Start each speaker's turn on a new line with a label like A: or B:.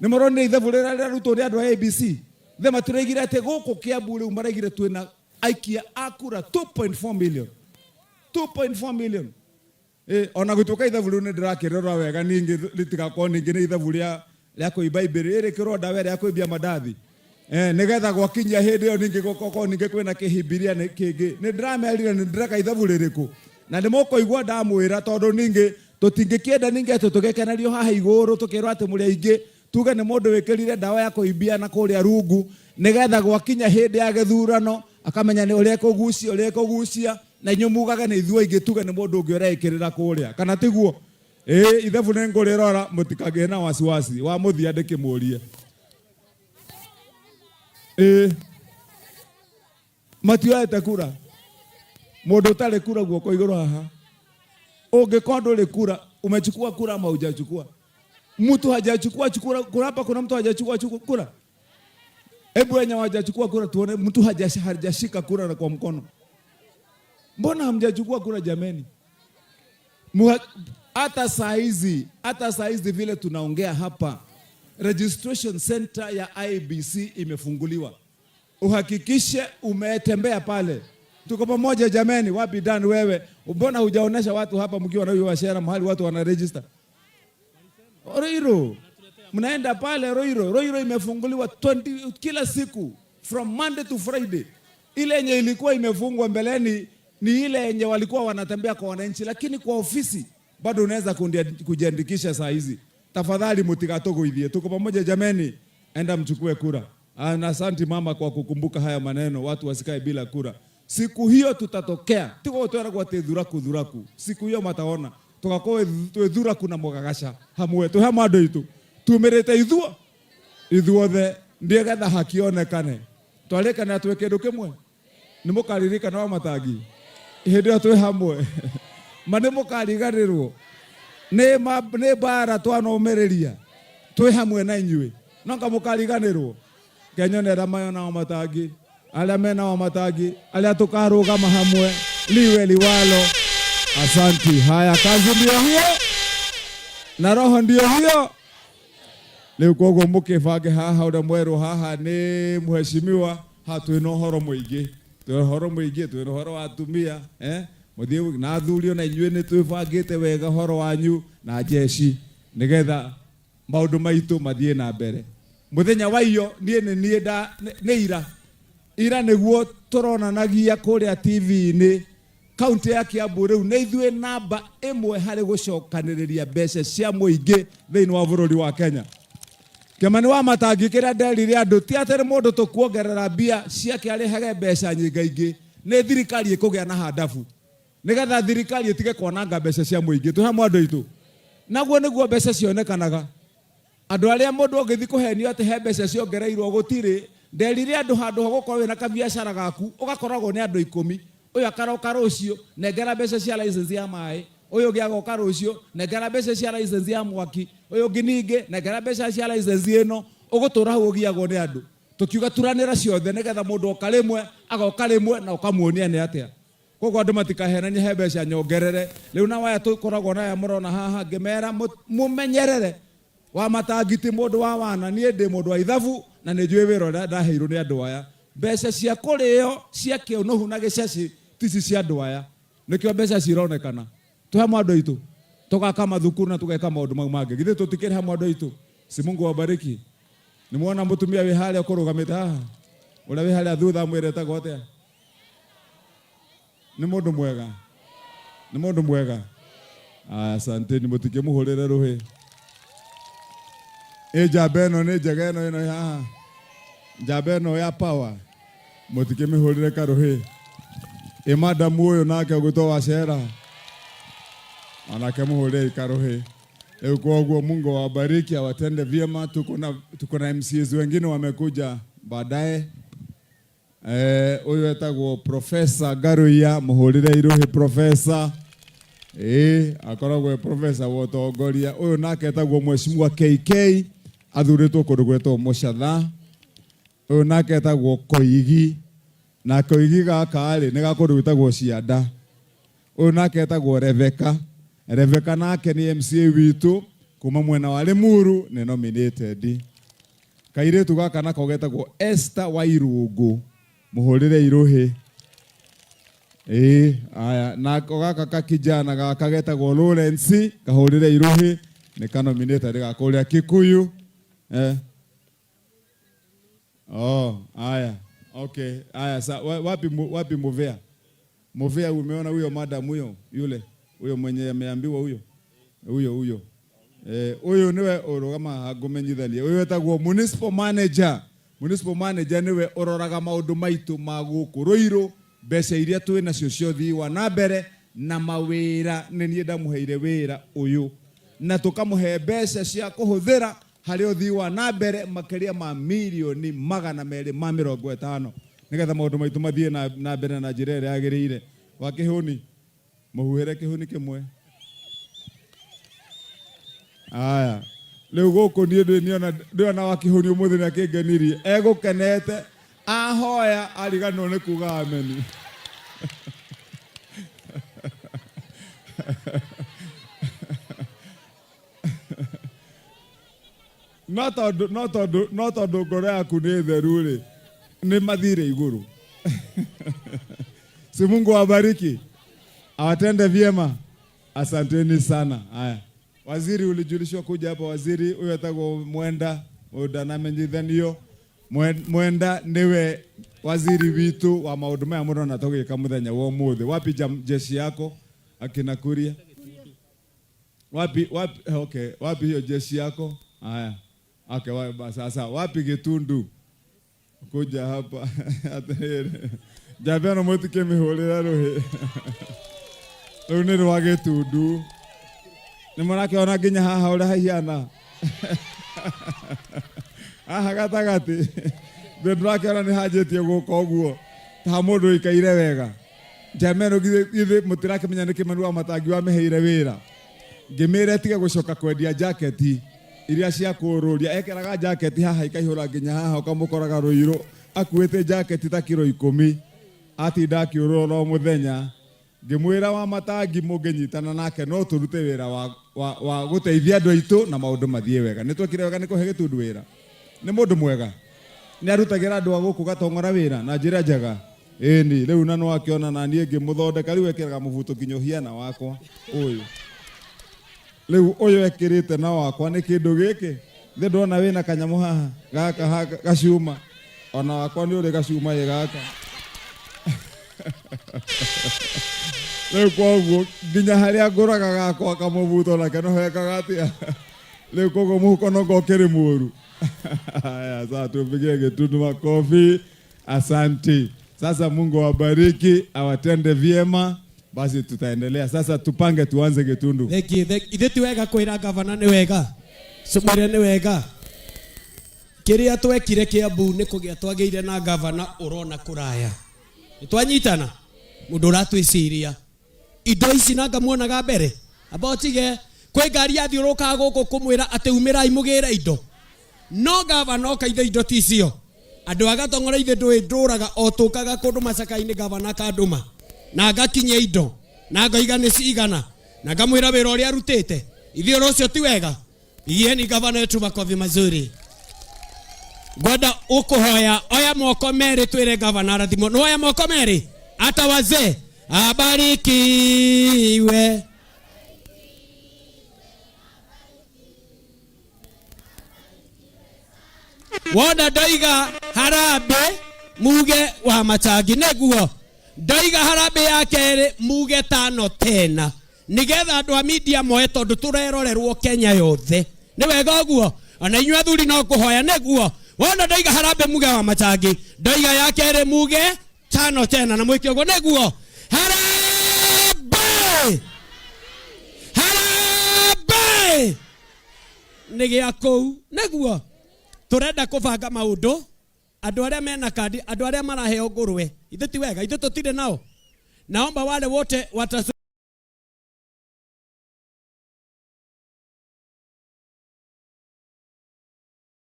A: Nĩ mũronire ithabu rĩrĩa rĩrarutwo nĩ andũ a ABC? The matũraigire atĩ gũkũ Kiambu rĩu maraigire twĩna aikia a kura 2.4 million. 2.4 million. Ĩ, ona gũtuĩka ithabu rĩu nĩ ndĩrakĩrĩrora wega ningĩ rĩtigakorwo ningĩ nĩ ithabu rĩa rĩa kũimba ibĩrĩ ĩrĩkĩrwo ndawa ĩrĩa ya kũimbia mandathi eh, nĩgetha gwakinyia hĩndĩ ĩyo ningĩ gũkorwo ningĩ kwĩna kĩhimbiria nĩ kĩngĩ. Nĩ ndĩramerire nĩ ndĩreka ithabu rĩrĩkũ na nĩ mũkũigua ndamwĩra, tondũ ningĩ tũtingĩkĩenda ningĩ atĩ tũgĩkenerio haha igũrũ tũkĩrwo atĩ mũrĩ aingĩ, tuge nĩ mũndũ wĩkĩrire ndawa ya kũimbia na kũrĩa rungu, nĩgetha gwakinya hĩndĩ ya gĩthurano akamenya nĩ ũrĩa ekũgucia ũrĩa ekũgucia, na inyuĩ mugage nĩ ithuĩ aingĩ, tuge nĩ mũndũ ũngĩ ũreĩkĩrĩra kũrĩa, kana tiguo? Ĩĩ, ithabu nĩ ngũrĩrora, mũtikagĩe na wasiwasi wa mũthia ndĩkĩmũrie. Ĩĩ, matioete kura. Mũndũ ũtarĩ kura guoko igũrũ haha, ũngĩkorwo ndũrĩ kura, umechukua kura ama hujachukua? Mtu hajachukua chukua kura hapa? Kuna mtu hajachukua chukua kura? Hebu wenye hawajachukua kura tuone, mtu hajashika kura na kwa mkono. Mbona hamjachukua kura jameni? Hata saa hizi vile tunaongea hapa, registration center ya IEBC imefunguliwa. Uhakikishe umetembea pale. Tuko pamoja jameni? Wapi Dan wewe? Mbona hujaonesha watu hapa mkiwa na huyo Wachera mahali watu wana register? Ruiru. Mnaenda pale Ruiru. Ruiru imefunguliwa 20 kila siku from Monday to Friday. Ile yenye ilikuwa imefungwa mbeleni ni ile yenye walikuwa wanatembea kwa wananchi, lakini kwa ofisi bado unaweza kujiandikisha saa hizi. Tafadhali mtikatũgũithie. Tuko pamoja jameni? Enda mchukue kura. Ah, na asante mama kwa kukumbuka haya maneno, watu wasikae bila kura. Siku hiyo tutatokea. Tiko tweragwo atĩ thuraku thuraku. Siku hiyo mataona. Tugakorwo twĩ thuraku na mũgagaca hamwe. Twĩ hamwe andũ aitũ. Tumĩrĩte ithuothe nĩgetha haki yonekane. Twarĩkanĩra twĩ kĩndũ kĩmwe. Nĩ mũkaririkana wa matangi hĩndĩ ĩyo twĩ hamwe, ma nĩ mũkariganĩrwo nĩ mbara twanomĩrĩria twĩ hamwe na inyuĩ, no nga mũkariganĩrwo. Kenyonera mayo nao matangi arĩa mena wa matangi arĩa tũkarũgama hamwe liwe liwalo. Asanti. Haya, kazi ndio hiyo na roho ndio hiyo. Rĩu koguo mũkĩbange haha ũrĩa mwerwo haha nĩ mheshimiwa, haha twĩna ũhoro mũingĩ, twĩna ũhoro mũingĩ, twĩna ũhoro wa atumia, eh? Mũthiĩ na athuri ona inyuĩ nĩ twĩbangĩte wega ũhoro wanyu na jeshi nĩgetha maũndũ maitũ mathiĩ na mbere. Mũthenya wa iyo niĩ nĩ niĩ nda nĩ ira ira nĩguo tũronanagia kũrĩa TV-inĩ kaunti ya Kiambu rĩu nĩ ithuĩ namba ĩmwe harĩ gũcokanĩrĩria mbeca cia mũingĩ thĩinĩ wa bũrũri wa Kenya. Kĩmani wa Matangi kĩrĩa nderire andũ ti atĩ nĩ mũndũ tũkuongerera mbia ciake arĩhage mbeca nyingaingĩ, nĩ thirikari ĩkũgĩa na handabu nĩgetha thirikari ĩtige kwananga mbeca cia mũingĩ. Twĩ hamwe andũ aitũ? Naguo nĩguo mbeca cionekanaga. Andũ arĩa mũndũ ũngĩthiĩ kũhenio atĩ he mbeca ciongereirwo gũtirĩ. Nderire andũ handũ ha gũkorwo wĩna kabiacara gaku ũgakoragwo nĩ andũ ikũmi, ũyũ akaroka rũciũ nengera mbeca cia license ya maĩ, ũyũ ũngĩ agoka rũciũ nengera mbeca cia license ya mwaki, ũyũ ũngĩ ningĩ nengera mbeca cia license ĩno, ũgũtũra hau ũgiagwo nĩ andũ. Tũkiuga turanĩra ciothe nĩgetha mũndũ oka rĩmwe agoka rĩmwe na ũkamuonia nĩ atĩa. Koguo andũ matikahenanie he mbeca nyongerere. Rĩu na waya tũkoragwo na aya mũrona haha ngĩmera mũmenyerere wa matangi ti mũndũ wa wana, niĩ ndĩ mũndũ wa ithabu na nĩ njũĩ wĩra ũrĩa ndaheirwo nĩ andũ aya. Mbeca cia kũrĩo cia kĩũnũhu na gĩcacĩ tici cia andũ aya. Nĩkĩo mbeca cironekana. Twĩ hamwe andũ aitũ? Tũgaka mathukuru na tũgeka maũndũ mau mangĩ. Githĩ tũtikĩrĩ hamwe andũ aitũ? Si Mungu awabariki. Nĩ mwona mũtumia wĩ harĩa ũkũrũgamĩte haha? Ũrĩa wĩ harĩa thutha mwĩre etagwo atĩa? Nĩ mũndũ mwega, nĩ mũndũ mwega. Asanteni, mũtikĩmũhũrĩre rũhĩ. Ĩ njamba ĩno nĩ njega, ĩno ĩno ĩ haha, njamba ĩno ya power, mũtikĩmĩhũrĩre karũhĩ. Ĩ madamu ũyũ nake ũgwĩtwo Wacera, onake mũhũrĩrei karũhĩ. Rĩu koguo Mungu awabariki, awatende vyema. Tuko na MCAs wengine wamekuja baadaye. Eh, ũyũ etagwo Professor Ngaruiya, mũhũrĩre irũhĩ Professor. Ĩĩ, akoragwo e professor wa ũtongoria. Ũyũ nake etagwo Mheshimiwa KK, athurĩtwo kũndũ gwetwo Mũcatha. Ũyũ nake etagwo Koigi, na Koigi gaka rĩ, nĩ ga kũndũ gwĩtagwo Cianda. Ũyũ nake etagwo Rebecca. Rebecca nake nĩ MCA witũ kuma mwena wa Limuru, nĩ nominated. Kairĩtu gaka nako getagwo Esther Wairũngũ, mũhũrĩre irũhĩ. Ĩĩ, aya, nako gaka kakijana gaka getagwo Lawrence, kahũrĩre irũhĩ, nĩ kanominated ga kũrĩa Kikuyu. Eh. Oh, aya. Okay. Aya, sa, wapi wapi Muvea? Muvea umeona huyo madam huyo yule huyo mwenye ameambiwa huyo huyo huyo huyo niwe urugama haha ngumenyithanie uyu etagwo municipal manager. Municipal manager niwe uroraga maundu maitu ma guku Ruiru, mbeca iria twi nacio cia uthii wa na mbere na mawira. Ni nie ndamuheire wira uyu na tukamuhe mbeca cia kuhuthira hari uthii wa na mbere makiria ma 250,000,000 nigetha maundu maitu mathie na mbere na njira ĩrĩa yagĩrĩire. Wa kĩhũni mũhuhĩre kĩhũni kĩmwe. Aya, rĩu gũkũ niĩ ndĩ niona ndĩona wa kĩhũni ũmũthĩ nĩ akĩngenirie, egũkenete ahoya ariganĩrwo nĩ kuga ameni. No tondũ no tondũ no tondũ ngoro yaku nĩ theru rĩ, nĩ mathire igũrũ. Si Mungu awabariki, awatende vyema. Asanteni sana. Haya, waziri ulijulishwa kuja hapa. Waziri huyo etagwo Mwenda ndanamenyithanio. Mwenda niwe waziri witu wa maundu maya murona tugika muthenya wa umuthi. Wapi jeshi yako akina Kuria? Wapi wapi? Okay, wapi hiyo jeshi yako? Haya. Okay, sasa wapi Gitundu? Kuja hapa. Atiriri. Njamba ĩno mũtikĩmĩhũrĩre rũhĩ. Rũu nĩ rwa Gĩtundu. Nĩ mũrakĩona nginya haha ũrĩa hahiana. Haha gatagatĩ. Ndĩ ndĩrakĩona nĩ hanjĩtie gũka ũguo. Ta mũndũ ũikaire wega. Njamba ĩno githĩ mũtirakĩmenya nĩ Kĩmani wa Matangi wamĩheire wĩra. Ngĩmĩra ĩtige gũcoka kwendia jaketi iria cia kũũrũria. Ekĩraga jaketi haha ikaihũra nginya haha ũkamũkoraga Rũirũ akuĩte jaketi ta kiro 10. Atinda akĩũrũra o mũthenya. Ngĩmwĩra wa Matangi mũngĩnyitana nake no tũrute wĩra wa gũteithia andũ aitũ na maũndũ mathiĩ wega. Nĩ twekire wega nĩ kũhe Gĩtundu wĩra. Nĩ mũndũ mwega. Nĩ arutagĩra andũ a gũkũ Gatong'ora wĩra na njĩra njega. Ĩni, rĩu na nĩwakĩona na niĩ ngĩmũthondeka, rĩu ekĩraga mũbuto nginya ũhiana wakwa ũyũ. Rĩu ũyũ ekĩrĩte na wakwa nĩ kĩndũ gĩkĩ. Thĩ ndona wĩna kanyamũ haha gaka haka gacuma. Ona wakwa nĩ ũrĩ gacuma ĩ gaka. Rĩu koguo nginya harĩa ngũraga gakwa kamũbuto nake no hekaga atĩa. Rĩu koguo mũhuko nonga ũkĩrĩ mũru. Haya, sasa tupigie Gĩtundu makofi. Asante. Sasa Mungu awabariki, awatende vyema. Basi tutaendelea. Sasa tupange tuanze Gĩtundu.
B: Thank you. Thank you. Ithuĩ ti wega kwĩra gavana nĩ wega. Cũmwĩre nĩ wega. Kĩrĩa twekire Kĩambu nĩ kũgĩa twagĩire na gavana ũrona kũraya. Nĩ twanyitana? Mũndũ ũratwĩciria. Indo ici na ngamuonaga mbere. Amba ũtige kwĩ ngari yathiũrũrũkaga gũkũ kũmwĩra atĩ umĩrai mũgĩre indo. No gavana oka ithe indo ti icio. Andũ a Gatong'ora ithe ndũĩ ndũraga o tũkaga kũndũ macaka-inĩ gavana akandũma na ngakinyia indo na ngoiga nĩ cigana na ngamwĩra wĩra ũrĩa arutĩte. Ithuĩ ũndũ ũcio ti wega. Pigieni gavana wetu makofi mazuri. Ngwenda ũkũhoya oya moko merĩ twĩre gavana arathimwo. Nĩ woya moko merĩ ata wazee abarikiwe. Wona ndoiga harambe muge wa Matangi nĩguo ndoiga harambe ya kerĩ muge tano tena nigetha andũ a media moe tondũ tũrerorerwo Kenya yothe. Nĩ wega ũguo? Ona inyuĩ athuri no kũhoya nĩguo. Wona ndoiga harambe muge wa Matangi, ndoiga ya kerĩ muge tano tena na mwĩke ũguo nĩguo. Harambe! Harambe! Nĩ gĩa kũu nĩguo tũrenda kũbanga maũndũ. Andũ arĩa mena kandi, andũ arĩa maraheo ngũrwe, ithuĩ ti wega, ithuĩ tũtirĩ nao. Naomba wale wote watasu